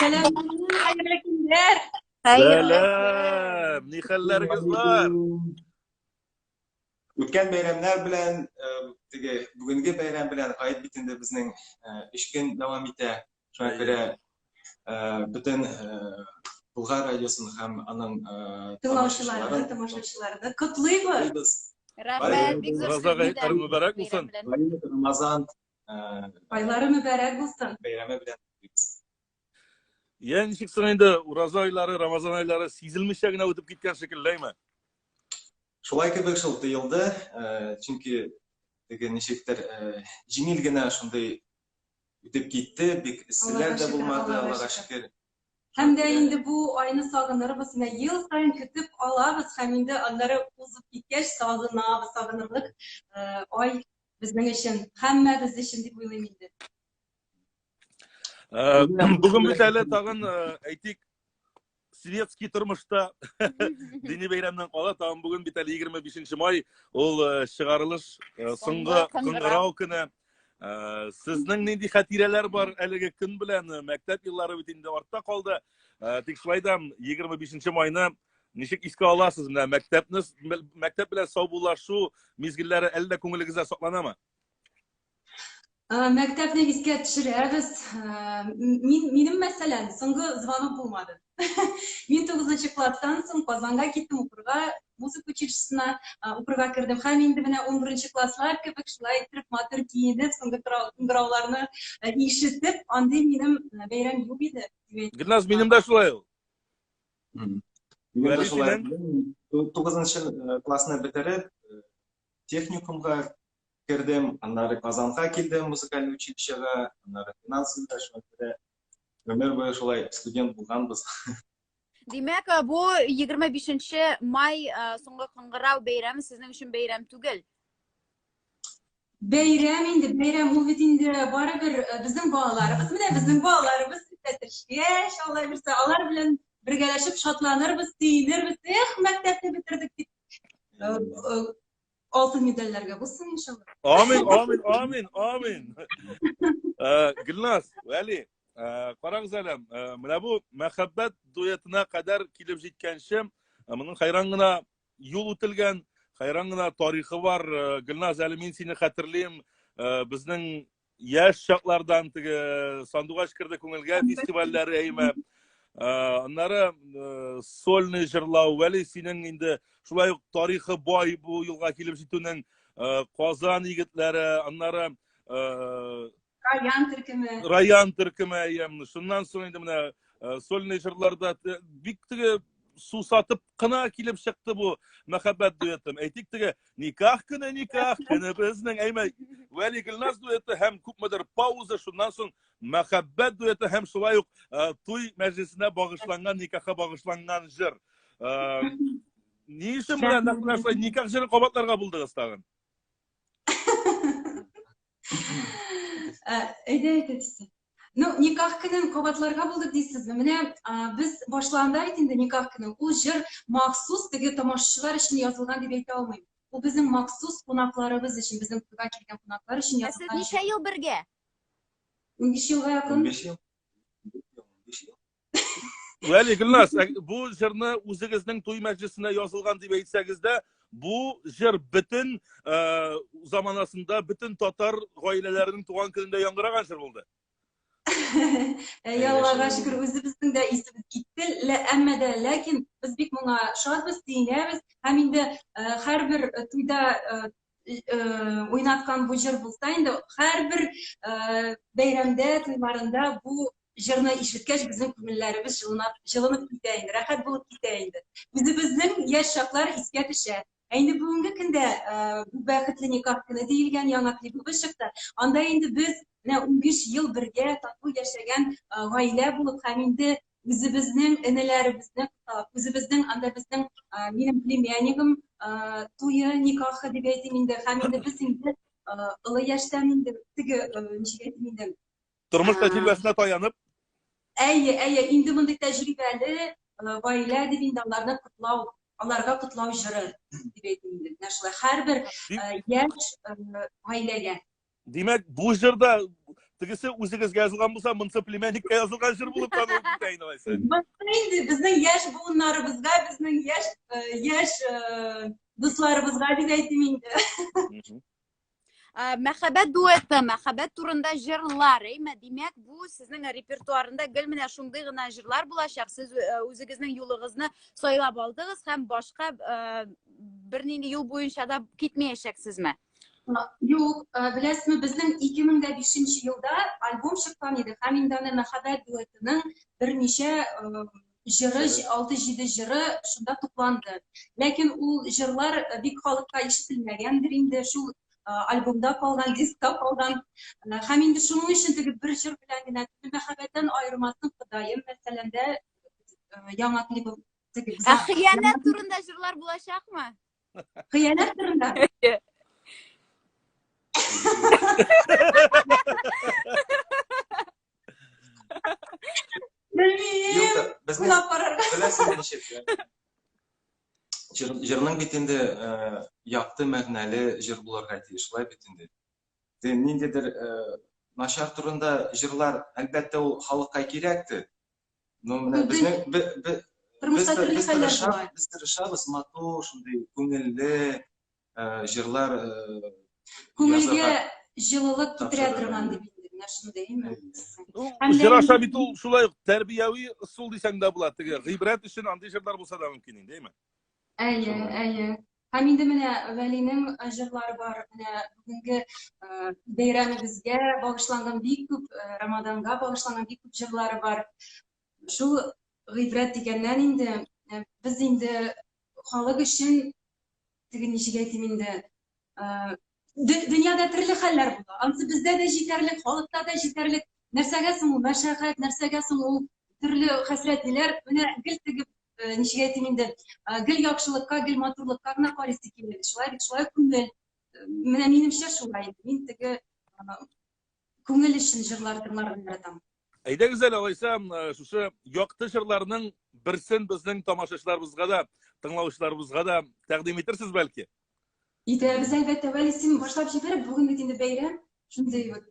Сәлам, хәерле көннәр. Сәлам, ни хәлләрегез бар? Үткән бәйрәмнәр белән, э, теге бүгенге бәйрәм белән гает бит инде безнең э, өч көн дәвам итә. Шуңа күрә э, бөтен Болгар радиосын һәм аның тыңлаучыларны, тамашачыларны котлыйбыз. Рәхмәт, бик зур Ураза гаетләре мөбарәк булсын. Рамазан Айлары мөбарәк булсын. Бәйрәме белән котлыйбыз. Я ничек соң инде ураза айлары, Рамазан айлары сизелмичә генә үтеп киткән шикелле, әйме? Шулай кебек шул тоелды, чөнки теге ничектер җиңел генә шундый үтеп китте, бик эсселәр дә булмады, Аллага шөкер. Һәм дә инде бу айны сагынырбыз, менә ел саен көтеп алабыз һәм инде аннары узып киткәч сагынабыз, сагынырлык ай безнең өчен, һәммәбез өчен дип уйлыйм инде. Э, бүген бит әле тагын э, әйтик, светский тормышта дини бәйрәмнән кала тагын бүген бит әле 25 май ул э, чыгарылыш соңгы кыңгырау көне. Сезнең нинди хатирәләр бар әлеге көн белән? Мәктәп еллары бит инде артта калды. Тик шулай да 25 майны Ничек искә аласыз менә мәктәпне, мәктәп белән саубуллашу мизгелләре әле дә күңелегездә сакланамы? Мәктәпне искә төшерәбез. Мин, минем мәсәлән, соңгы звонок булмады. Мин 9 класстан соң Казанга киттем укырга, музыка училищесына укырга кердем. Һәм инде менә 11 класслар кебек шулай иттереп матур киенеп, соңгы кыңгырауларны ишетеп, андый минем бәйрәм юк иде. Гөлназ, минем дә шулай ул. Минем дә шулай. Тугызынчы э, классны бетереп, э, техникумга кердем, аннары Казанга килдем музыкальный училищега, аннары финансовыйга, шуңа күрә гомер буе шулай студент булганбыз. Димәк, э, бу 25 май соңгы кыңгырау бәйрәме сезнең өчен бәйрәм түгел. Бәйрәм инде, бәйрәм ул бит инде барыбер э, безнең балаларыбыз, менә безнең балаларыбыз үсә төшкәч, Алла бирсә, алар белән бергәләшеп шатланырбыз, сөенербез. Эх, мәктәпне бетердек дип. Э, э, алтын медальләргә булсын иншалла. Амин, амин, амин, амин. Гөлназ, Вәли, карагыз әле, менә бу мәхәббәт дуэтына кадәр килеп җиткәнче, моның хәйран гына юл үтелгән, хәйран гына тарихы бар. Э, Гөлназ, әле мин сине хәтерлим. Э, безнең яшь чаклардан теге Сандугач керде күңелгә фестивальләре әйме. Э, аннары сольный җырлау, Вәли синең инде шулай ук тарихы бай бу юлга килеп җитүнең Казан егетләре, аннары Раян төркеме. Раян төркеме, әйем. Шуннан соң инде менә э, сольный җырларда бик теге сусатып кына килеп чыкты бу мәхәббәт дуэтым. Әйтик теге никах көне, никах көне безнең әймә Вәли Гөлназ дуэты һәм күпмедер пауза, шуннан соң мәхәббәт дуэты һәм шулай ук э, туй мәҗлесенә багышланган, никахка багышланган җыр. Э, ни өчен менә нәкъ менә шулай никах җырын кабатларга булдыгыз тагын? Ә, әйдә әйтә дисең. Ну, никах көнен кабатларга булдык дисезме? Менә без башланда бит инде никах көне. Ул җыр махсус теге тамашачылар өчен язылган дип әйтә алмыйм. Ул безнең махсус кунакларыбыз өчен, безнең туйга килгән кунаклар өчен Ә сез язылган ничә җыр. ел бергә? 15 елга якын. 15 ел. 15 ел. Вәли Гөлназ, ә бу җырны үзегезнең туй мәҗлесенә язылган дип әйтсәгез дә, бу җыр бөтен э, заманасында бөтен татар гаиләләренең туган көнендә яңгыраган җыр булды. Әй, Аллага шөкер, үзебезнең дә исебез китте, әмма дә ләкин без бик моңа шатбыз, сөенәбез һәм инде э, һәрбер э, туйда э, уйнаткан бу җыр булса инде һәрбер бәйрәмдә, туйларында бу җырны ишеткәч безнең күңелләребез җылынып, җылынып китә инде, рәхәт булып китә инде. Үзебезнең яшь чаклар искә төшә. Ә инде бүгенге көндә бу бәхетле никах көне диелгән яңа клибыбыз чыкты. Анда инде без менә 15 ел бергә тату яшәгән гаилә булып һәм инде үзебезнең энеләребезне котлап, үзебезнең анда безнең минем племяннигым туе никахы дип әйтим инде һәм инде без инде олы яшьтән инде теге ничек әйтим инде Тормыш тәҗрибәсенә таянып. Әйе, әйе, инде мондый тәҗрибәле гаилә дип инде аларны котлау, аларга котлау җыры дип әйтим инде. Менә шулай һәрбер яшь гаиләгә. Димәк, бу җырда Тегесе үзегезгә язылган булса, монысы племянникка язылган җыр булып танылып китә инде алайса. Монысы инде безнең яшь буыннарыбызга, безнең яшь э, яшь э, дусларыбызга дип әйтим инде. Мәхәббәт дуэты, мәхәббәт турында җырлар, әйме? Димәк, бу сезнең репертуарында гел менә шундый гына җырлар булачак. Сез э, үзегезнең юлыгызны сайлап алдыгыз һәм башка э, бернинди юл буенча да китмәячәксезме? Юк, э, беләсезме, безнең 2005 елда альбом чыккан иде һәм инде аны мәхәббәт дуэтының берничә җыры, 6-7 җыры шунда тупланды. Ләкин ул җырлар бик халыкка ишетелмәгәндер инде, шул альбомда калган, дискта калган. Һәм инде шуның өчен теге бер җыр белән генә түгел, мәхәббәттән аермасын Ходаем, мәсәлән дә, яңа клибы. Ә хыянәт турында җырлар булачакмы? Хыянәт турында? Белмим. Юк, безнең Уйлап карарга. беләсең ничек. Җыр, җырның бит инде э, якты мәгънәле җыр булырга тиеш, шулай бит инде. Те ниндидер э, начар турында җырлар, әлбәттә, ул халыкка кирәктер. Но менә Ну, безнең бе, бе, без, Тормышта төрле без хәлләр тырышабыз, була. без тырышабыз матур, шундый күңелле э, җырлар э, Күңелгә язарга җылылык китерә тапшырырга торган инде. дип инде, менә шундый, әйеме? Ну, Һәм дә җыр аша инде бит ул шулай ук тәрбияви ысул дисәң дә була. Теге гыйбрәт өчен андый җырлар булса да мөмкин инде, әйеме? Әйе, Шулай. әйе. Һәм инде менә Вәлинең э, җырлары бар. Менә бүгенге э, бәйрәмебезгә багышланган бик күп, э, Рамаданга багышланган бик күп җырлары бар. Шул гыйбрәт дигәннән инде э, без инде халык өчен теге ничек әйтим инде, э, дөньяда төрле хәлләр була. Ансы бездә дә җитәрлек, халыкта да җитәрлек. Нәрсәгә соң ул мәшәкать, нәрсәгә соң ул төрле хәсрәтлеләр? Менә гел теге э, ничек әйтим инде, э, гел яхшылыкка, гел матурлыкка гына карыйсы килә. Шулай бит, шулай күңел. Менә минемчә шулай инде. Мин теге күңел өчен җырлар тыңларга яратам. Әйдәгез әле алайса, шушы якты җырларның берсен безнең тамашачыларыбызга да, тыңлаучыларыбызга да тәкъдим итерсез бәлки? Итәбез, әлбәттә. Вәли, син башлап җибәр, бүген бит инде бәйрәм, шундый вот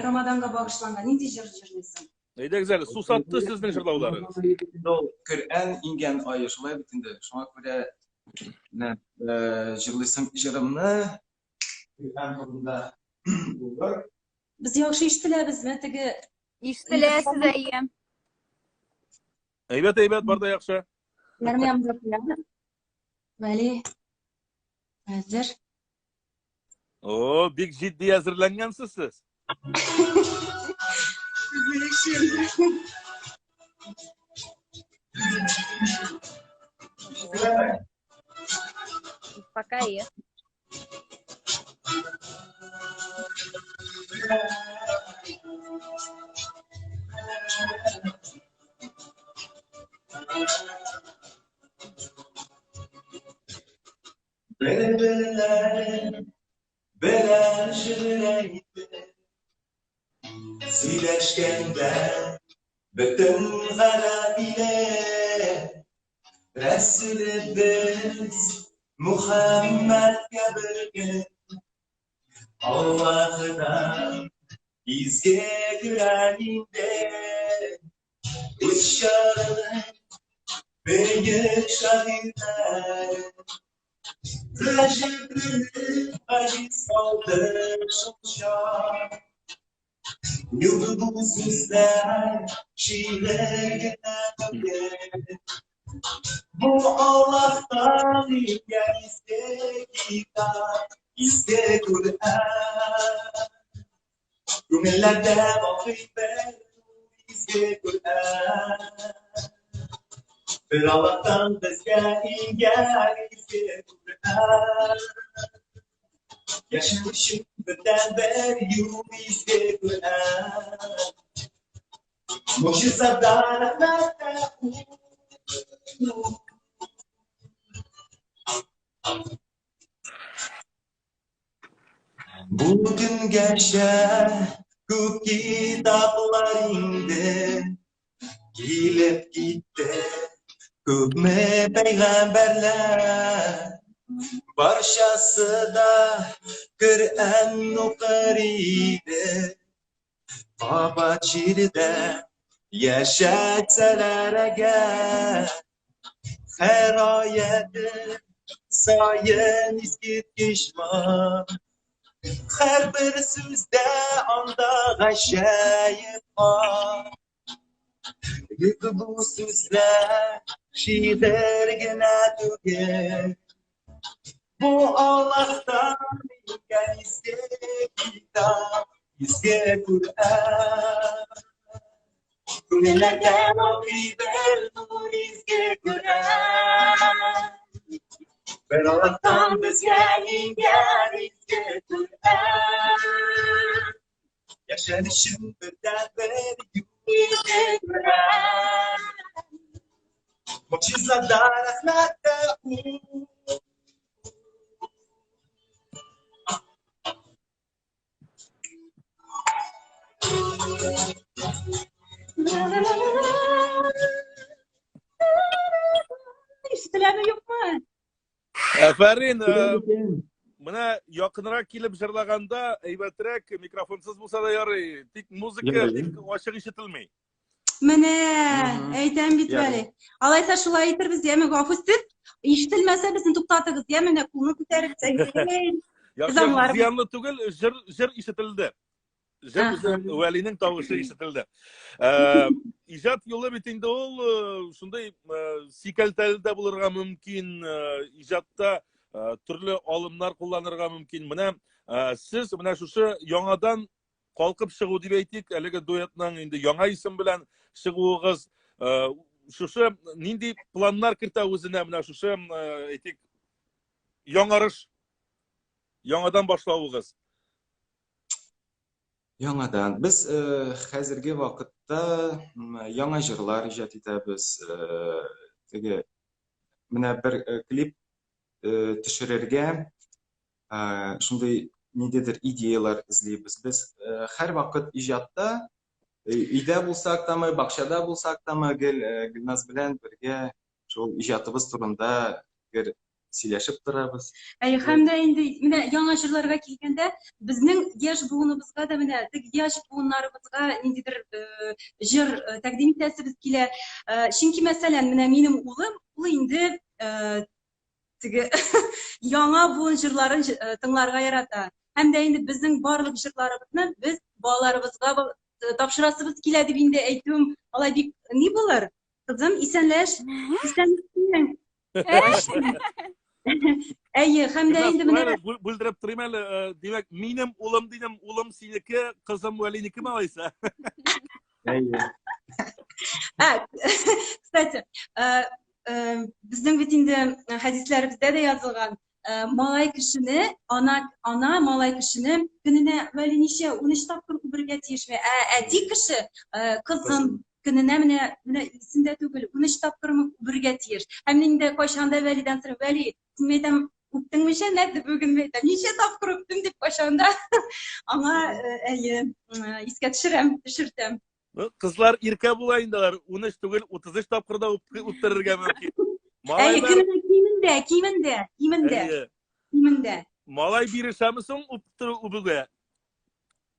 Рамаданга багышланган. Нинди җыр җырлыйсың? Әйдәгез әле, сусатты сезнең җырлауларыгыз. Ул Коръән иңгән ае, шулай бит инде. Шуңа күрә менә җырлыйсым җырымны Коръән турында булыр. Без яхшы ишетеләбезме теге? Ишетеләсез, әйе. Әйбәт, әйбәт, бар да яхшы. Ярмиям дип куябыз. Вәли, әзер. О, бик җитди әзерләнгәнсез сез. Пока и. Бер-берләре белән шигырь Сөйләшкәндә бөтен гарәп иле Рәсүлебез Мухәммәдкә бер көн Аллаһыдан изге Коръән инде. Үз чорының бөек шагыйрьләре Гаҗәпләнеп гаҗиз калды шул чак. Юк бу сүзләр шигырь генә түгел. Бу Аллаһтан иңгән изге китап, изге Коръән. Күңелләрдә балкый бер изге Коръән. Бер Аллаһтан безгә иңгән изге Коръән. Яшәү өчен бердәнбер юл изге Коръән. Могҗизадан рәхмәттә ул. Бу көнгәчә күп китаплар инде килеп китте, күпме пәйгамбәрләр. Барчасы да Коръән укыр иде. Кабат җирдә яшәтсәләр әгәр, һәр аяте саен искиткеч моң. Һәрбер сүздә анда гаҗәеп бар. Юк бу сүзләр шигырь генә түгел. Бу Аллаһтан иңгән изге китап, изге Коръән. Күңелләрдән акый бер нур изге Коръән. Бер Аллаһтан безгә иңгән изге Коръән. Яшәр өчен бердәнбер юл изге Коръән. Могҗизада рәхмәттә ул. Ишетеләме юкмы? Әфәрин, менә якынрак килеп җырлаганда әйбәтрәк, микрофонсыз булса да ярый. Тик музыка бик ачык ишетелми. Менә, әйтәм бит әле. Алайса шулай итәрбез, яме гафу итеп, ишетелмәсә безне туктатыгыз, яме менә кулны күтәреп, Яхшы, зыянлы түгел, җыр җыр ишетелде. Җыр үзе Вәлинең тавышы ишетелде. Э, иҗат юлы бит инде ул э, шундый э, сикәлтәле дә булырга мөмкин, иҗатта төрле алымнар кулланырга мөмкин. Менә сез менә шушы яңадан калкып чыгу дип әйтик, әлеге дуэтның инде яңа исем белән чыгуыгыз, шушы нинди планнар кертә үзенә менә шушы әйтик яңарыш яңадан башлавыгыз? Яңадан. Без э, хәзерге вакытта яңа җырлар иҗат итәбез. Э, теге менә бер э, клип э, төшерергә э, шундый ниндидер идеяләр эзлибез. Без э, һәрвакыт иҗатта, э, өйдә булсак тамы, бакчада булсак тамы, гел э, Гөлназ белән бергә шул иҗатыбыз турында гел сөйләшеп торабыз. Әйе, һәм дә инде менә яңа җырларга килгәндә, безнең яшь буыныбызга да менә теге яшь буыннарыбызга ниндидер э, җыр э, тәкъдим итәсебез килә. Э, чөнки мәсәлән, менә минем улым, ул инде теге яңа буын җырларын тыңларга ярата. Һәм дә инде безнең барлык җырларыбызны без балаларыбызга тапшырасыбыз килә дип инде әйтүем алай бик ни булыр? Кызым, исәнләш. Исәнләш. Әйе, һәм дә инде менә бүлдереп торыйм әле, э, димәк, минем улым дидем, улым синеке, кызым Вәлинеке алайса? Әйе. Ә, кстати, э, э, безнең бит инде хәдисләребездә дә язылган, малай кешене, ана, ана малай кешене көненә Вәли ничә, 13 тапкыр үбергә тиешме? Ә әти кеше кызын көненә менә менә исемдә түгел, 13 тапкырмы үбергә тиеш. Һәм мин дә кайчан да Вәлидән сорыйм, Вәли, син әйтәм, үптеңме җәннәт бүген әйтәм, ничә тапкыр үптем дип кайчан да аңа әйе, искә төшерәм, төшертәм. Ну, кызлар иркә була инде алар, 13 түгел, 33 тапкыр да үптерергә мөмкин. Әйе, көненә кимендә, кимендә, кимендә. Кимендә. Малай бирешәме соң үптерү үбүгә?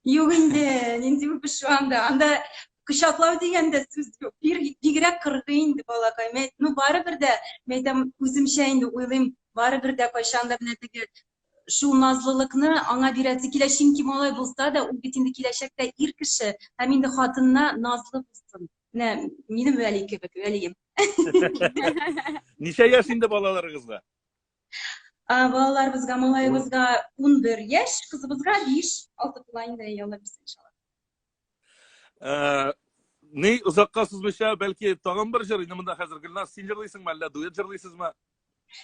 Юк инде, нинди үбешү анда. Анда кочаклау дигән дә сүз юк. Бигрәк кыргый инде балакай. Мен, ну, барыбер дә, мен әйтәм, үземчә инде уйлыйм, барыбер дә кайчан да менә теге шул назлылыкны аңа бирәсе килә, чөнки малай булса да, ул бит инде киләчәктә ир кеше, һәм инде хатынына назлы булсын. Менә минем Вәли кебек, Вәлием. Ничә яшь инде балаларыгызга? Балаларыбызга, малаебызга 11 яшь, кызыбызга 5, 6 тула инде, Алла бирсә, иншалла. Э, ни озакка сузмыйча, бәлки тагын бер җыр инде монда хәзер Гөлназ, син җырлыйсыңмы, әллә дуэт җырлыйсызмы?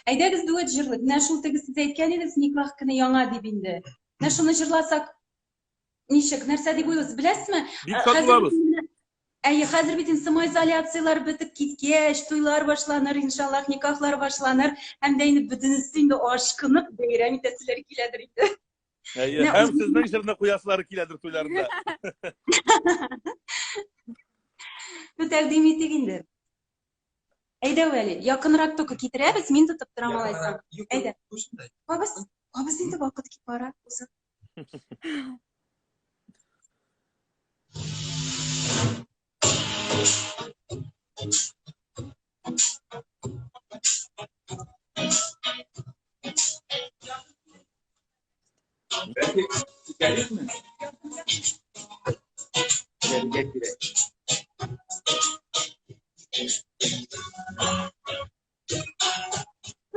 Әйдәгез дуэт җырлыйк. Менә шул теге сез әйткән идегез, никах көне яңа дип инде. Менә шуны җырласак, ничек, нәрсә дип уйлыйсыз, беләсезме? Бик шат булабыз. Әйе, хәзер бит инде самоизоляцияләр бетеп киткәч, туйлар башланыр, иншаллаһ, никахлар башланыр, һәм дә инде бөтенесе инде ашкынып бәйрәм итәселәр киләдер инде. Әйе, һәм сезнең җырны куясылары киләдер туйларында. Ну, тәкъдим итик инде. Әйдә, Вәли, якынрак только китерәбез, мин тотып торам алайса. Әйдә. Кабыз, кабыз инде вакыт китеп бара, узып. Кирәкме? Теләргә кирәк.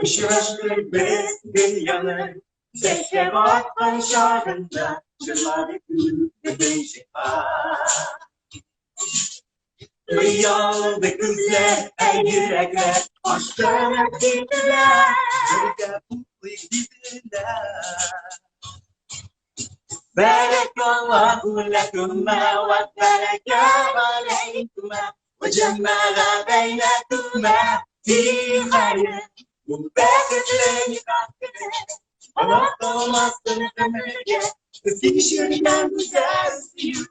Очраштык без дөньяны Чәчәк аткан чагында Җырлады күк җиһан. Оялды күзләр, ә йөрәкләр Ашкынып киттеләр, бергә булыйк диделәр. Бәрәкаллаһу ләкүмә вә бәрәкә галәйкүмә вә җәмәгә бәйнәкүмә фи хәйр. Бу бәхетле никах көне онытылмасын гомергә. Без кичергән гүзәл сөю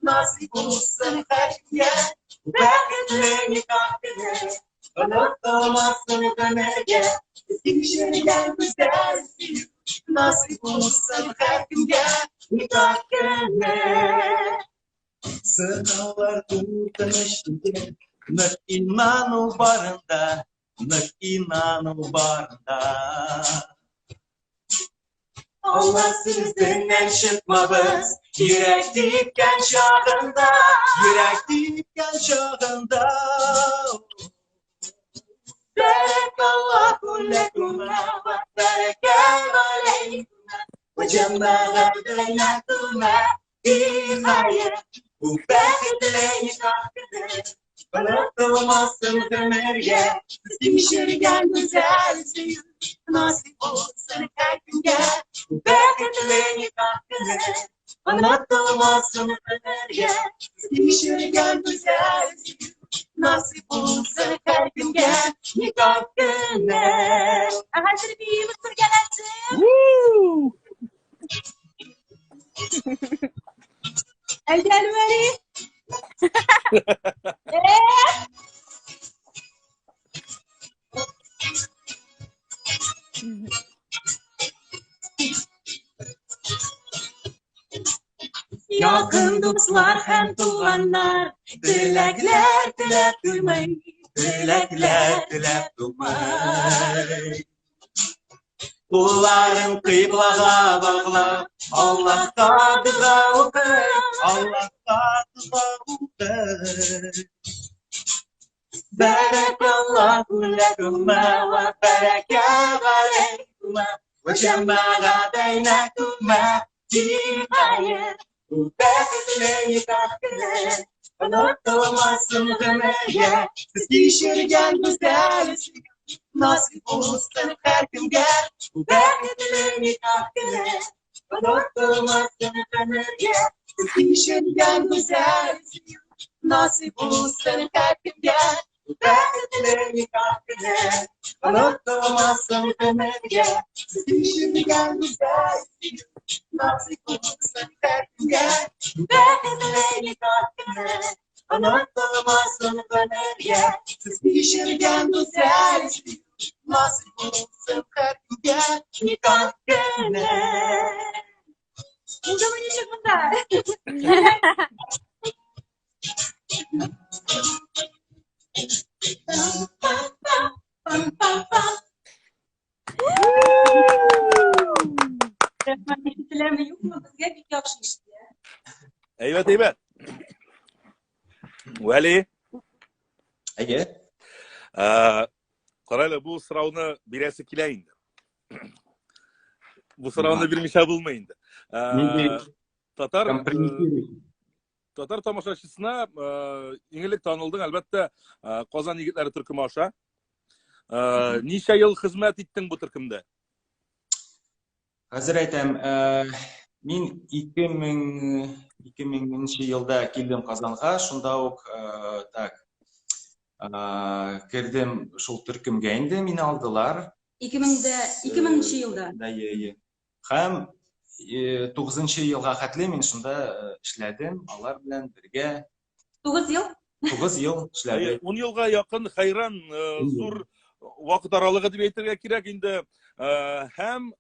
насыйп булсын һәркемгә. Бу бәхетле никах көне онытылмасын гомергә. Без кичергән гүзәл сөю насыйп булсын һәркемгә. Никах көне. Сынаулар куркыныч түгел, нык инану барында, нык инану барында. Алла сүзеннән чыкмабыз, йөрәк типкән чагында, йөрәк типкән чагында. Бәрәкаллаһу ләкума ва бәрәкә галәйкума ва җәмәгә бәйнәкума фи хәйр. Бу бәхетле никах көне онытылмасын гомергә. Без кичергән гүзәл сөю насыйп булсын һәркемгә. Бу бәхетле никах көне онытылмасын гомергә. Без кичергән гүзәл сөю насыйп булсын һәркемгә. Никах көне. Ә хәзер биибез бергәләшеп. Әйдә әле, Вәли. Якын дуслар һәм туганнар теләкләр теләп туймый, теләкләр теләп туймый. Кулларын кыйблага баглап, Аллаһка дога укый, Аллаһка дога укый. Бәрәкаллаһу ләкума ва бәрәкә галәйкума ва җәмәгә бәйнәкума фи хәйр. Бу бәхетле никах көне онытылмасын гомергә. Без кичергән гүзәл сөю насыйп булсын һәркемгә. Бу бәхетле никах көне онытылмасын гомергә. Без кичергән гүзәл сөю насыйп булсын һәркемгә. Бу бәхетле никах көне онытылмасын гомергә. Без кичергән гүзәл сөю насыйп булсын һәркемгә. Бу бәхетле никах көне онытылмасын гомергә. Без кичергән гүзәл сөю насыйп булсын һәркемгә. Никах көне. Булдымы ничек монда? Рәхмәт, ишетеләме, юкмы? Безгә бик яхшы ишетелә. Әйбәт, әйбәт. Вәли. Әйе. Кара әле, бу сорауны бирәсе килә инде. Бу сорауны бирмичә булмый инде. Татар татар тамашачысына иң элек танылдың, әлбәттә, Казан егетләре төркеме аша. Ничә ел хезмәт иттең бу төркемдә? Хәзер әйтәм, мин 2000 2000 елда килдем Казанга, шунда ук так кердем шул төркемгә инде, мине алдылар. 2000дә, 2000 елда. Да, е, е. Һәм 9 елга хәтле мин шунда эшләдем, алар белән бергә. 9 ел? 9 ел эшләдем. 10 елга якын хәйран зур вакыт аралыгы дип әйтергә кирәк инде. Һәм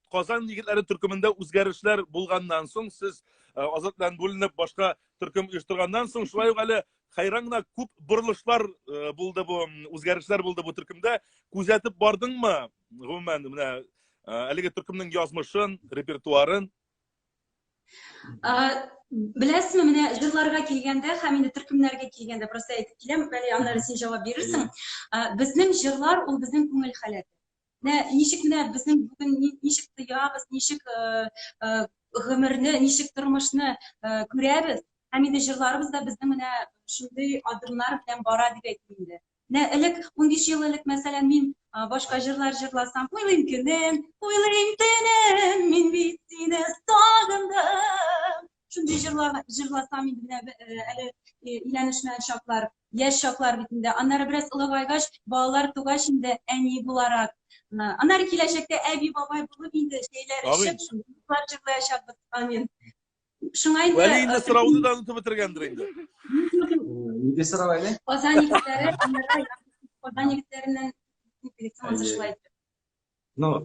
Казан егетләре төркемендә үзгәрешләр булганнан соң, сез Азат белән бүленеп башка төркем оештырганнан соң, шулай ук әле хәйран гына күп борылышлар булды бу, үзгәрешләр булды бу төркемдә. Күзәтеп бардыңмы? Гомумән, менә Әлеге төркемнең язмышын, репертуарын? Беләсезме, менә җырларга килгәндә һәм инде төркемнәргә килгәндә, просто әйтеп киләм, әле аннары син җавап бирерсең. Безнең җырлар ул безнең күңел халәте. Менә ничек менә безнең бүген ничек тоябыз, ничек гомерне, ничек тормышны күрәбез, һәм инде җырларыбыз да безнең менә шундый адымнар белән бара дип әйтим инде. Менә элек, 15 ел элек, мәсәлән, мин башка җырлар җырласам, уйлыйм көнем, уйлыйм төнем, мин бит сине сагындым. Шундый җырлар җырласам инде менә әле өйләнешмәгән чаклар, яшь чаклар бит инде. Аннары бераз олыгайгач, балалар тугач инде әни буларак, аннары киләчәктә әби бабай булып инде чәйләр эчеп, шундый җырлар җырлаячакбыз. Амин. Шуңа инде Вәли инде сорауны да онытып бетергәндер инде. Нинди сорау әле? Казан егетләре, Казан егетләреннән шулай итеп. Ну,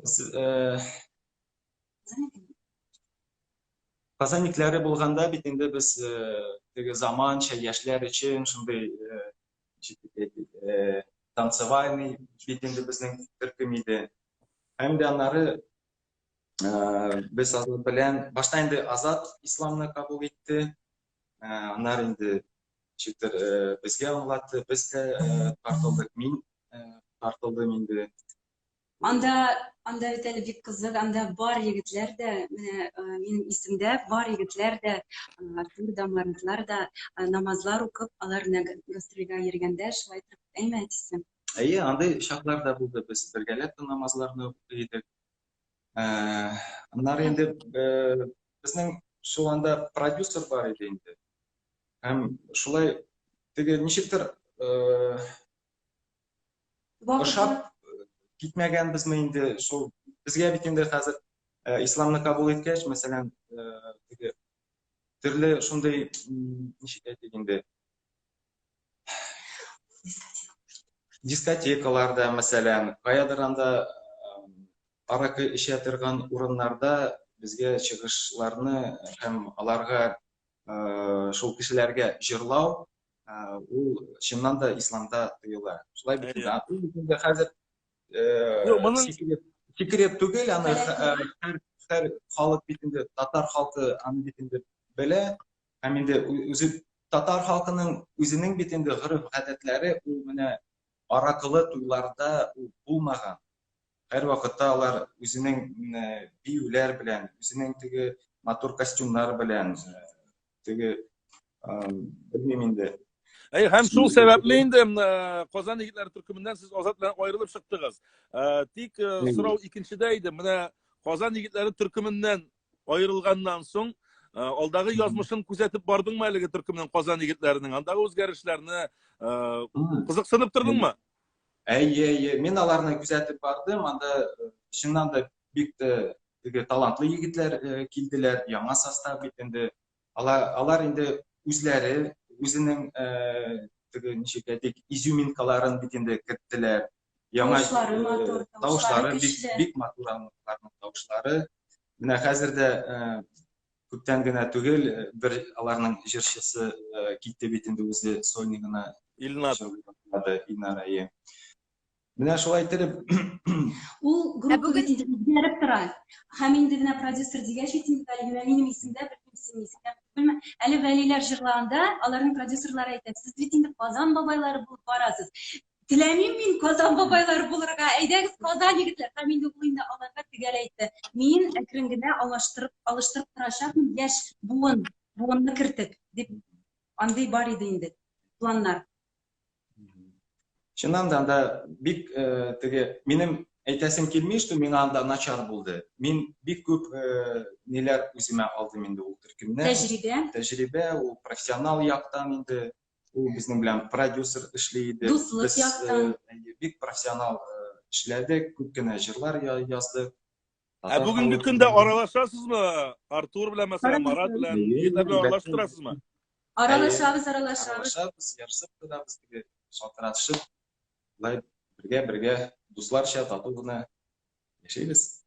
Казан егетләре булганда бит инде без теге заманча яшьләр өчен шундый танцевальный бит инде безнең төркем иде. Һәм дә аннары без Азат белән башта инде Азат исламны кабул итте, аннары инде ничектер безгә аңлатты, без дә тартылдык, мин тартылдым инде. Анда, анда бит әле бик кызык, анда бар егетләр дә, менә минем исемдә, бар егетләр дә, Артур да, Маратлар да намазлар укып, алар менә гастрольгә йөргәндә шулай итеп, әйме әтисе? Әйе, андый чаклар да булды, без бергәләп намазларны укый идек. Аннары инде безнең шул анда продюсер бар иде инде. Һәм шулай теге ничектер ошап китмәгәнбезме инде шул безгә бит инде хәзер исламны кабул иткәч, мәсәлән, теге төрле шундый ничек әйтик инде Дискотекаларда, мәсәлән, каядыр анда аракы эчә торган урыннарда безгә чыгышларны һәм аларга шул кешеләргә җырлау ул чыннан да исламда тыела. Шулай бит инде. Ул бит инде хәзер секрет, секрет түгел, аны һәр, һәр халык бит инде, татар халкы аны бит инде белә. Һәм инде үзе татар халкының үзенең бит инде гореф-гадәтләре ул менә аракылы туйларда ул булмаган. Һәрвакытта алар үзенең биюләр белән, үзенең теге матур костюмнар белән, теге белмим инде. Әй, һәм шул сәбәпле инде Казан егетләре төркеменнән сез Азат белән аерылып чыктыгыз. Тик сорау икенчедә иде. Менә Казан егетләре төркеменнән аерылганнан соң алдагы язмышын күзәтеп бардыңмы әлеге төркемнең Казан егетләренең? Андагы үзгәрешләрне кызыксынып тордыңмы? Әйе, әйе, мин аларны күзәтеп бардым. Анда чыннан да бик тә теге талантлы егетләр килделәр, яңа состав бит инде. Алар, алар инде үзләре үзенең теге ничек әйтик, изюминкаларын бит инде керттеләр. Яңа тавышлары матур, тавышлары бик бик матур аларның тавышлары. Менә хәзер дә күптән генә түгел бер аларның җырчысы китте бит инде үзе сольный гына. Илнар. Илнар, әйе. Менә шулай иттереп ул группа бит инде үзгәреп тора. Һәм инде менә продюсер дигәч бит инде менә минем исемдә, белмим синең исеңдә, белмә. Әле Вәлиләр җырлаганда аларның продюсерлары әйтә, сез бит инде Казан бабайлары булып барасыз. Теләмим мин Казан бабайлары булырга, әйдәгез Казан егетләр. Һәм инде ул инде аларга төгәл әйтте. Мин әкрен генә алыштырып, алыштырып торачакмын яшь буын, буынны кертеп, дип. Андый бар иде инде планнар. Чыннан да анда бик э, теге минем әйтәсем килми, что миңа анда начар булды. Мин бик күп э, ниләр үземә алдым инде ул төркемнән. Тәҗрибә. Тәҗрибә, ул профессионал яктан инде ул безнең белән продюсер эшли иде. Дуслык Без, яктан. Э, бик профессионал э, эшләдек, күп кенә җырлар яздык. Ә бүгенге көндә аралашасызмы? Артур белән, мәсәлән, Марат белән, егетләр белән аралашып торасызмы? Аралашабыз, аралашабыз. Аралашабыз, ярышып торабыз, теге шалтыратышып, шулай бергә-бергә дусларча тату гына яшибез.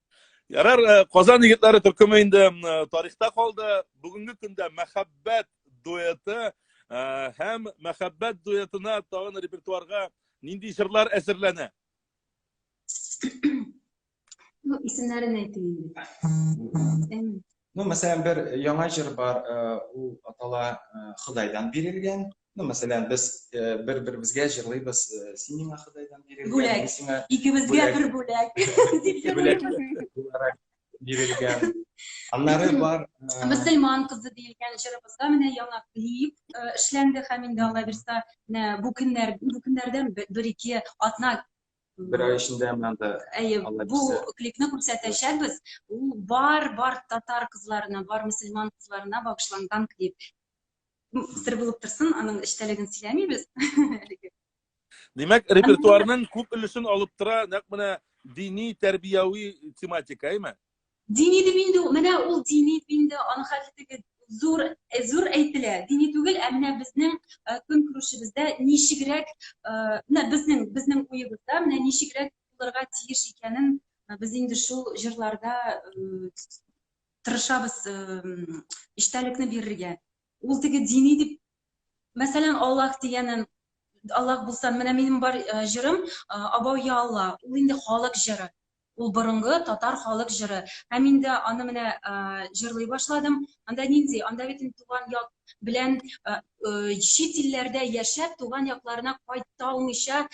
Ярар, э, Казан егетләре төркеме инде э, тарихта калды. Бүгенге көндә мәхәббәт дуэты э, һәм мәхәббәт дуэтына тагын репертуарга нинди җырлар әзерләнә? Ну, исемнәрен әйтик инде. Ну, мәсәлән, бер яңа җыр бар, ул атала Ходайдан бирелгән. Ну, мәсәлән, без бер-беребезгә җырлыйбыз, син миңа Ходайдан бирелгән, бүләк. Мин сиңа икебезгә бер бүләк дип җырлыйбыз. Буларак бирелгән. Аннары бар Мөселман кызы диелгән җырыбызга менә яңа клип эшләнде һәм инде Алла бирса, менә бу көннәр, бу көннәрдән бер-ике атна бер ай эчендә менә анда Әйе, бу клипны күрсәтәчәкбез. Ул бар бар татар кызларына, бар мөселман кызларына багышланган клип. Сер булып торсын, аның эчтәлеген сөйләмибез. Димәк, репертуарның күп өлешен алып тора нәкъ менә дини тәрбияви тематика, әйме? Дини дип инде, менә ул дини дип инде, аның хәтле теге зур э, зур әйтелә. Дини түгел, ә менә безнең э, көнкүрешебездә ничегрәк, э, менә безнең безнең уебызда менә ничегрәк булырга тиеш икәнен без инде шул җырларда тырышабыз эчтәлекне бирергә. Ул теге дини дип, мәсәлән, Аллаһ дигәнен Аллаһ булса, менә минем бар җырым Абау я Алла, ул инде халык җыры. Ул борынгы татар халык җыры. Һәм инде аны менә җырлый башладым. Анда нинди? Анда бит инде туган як белән чит илләрдә яшәп, туган якларына кайта алмыйча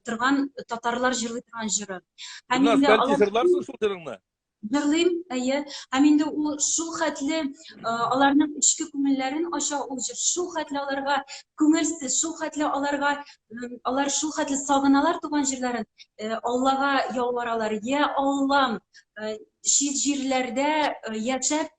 торган татарлар җырлый торган җыры. Һәм инде алар җырларсың шул җырыңны? Җырлыйм, әйе. Һәм инде ул шул хәтле аларның эчке күңелләрен ача ул җыр, шул хәтле аларга күңелсез, шул хәтле аларга алар шул хәтле сагыналар туган җирләрен, Аллага ялваралар. Я Аллам, чит җирләрдә яшәп.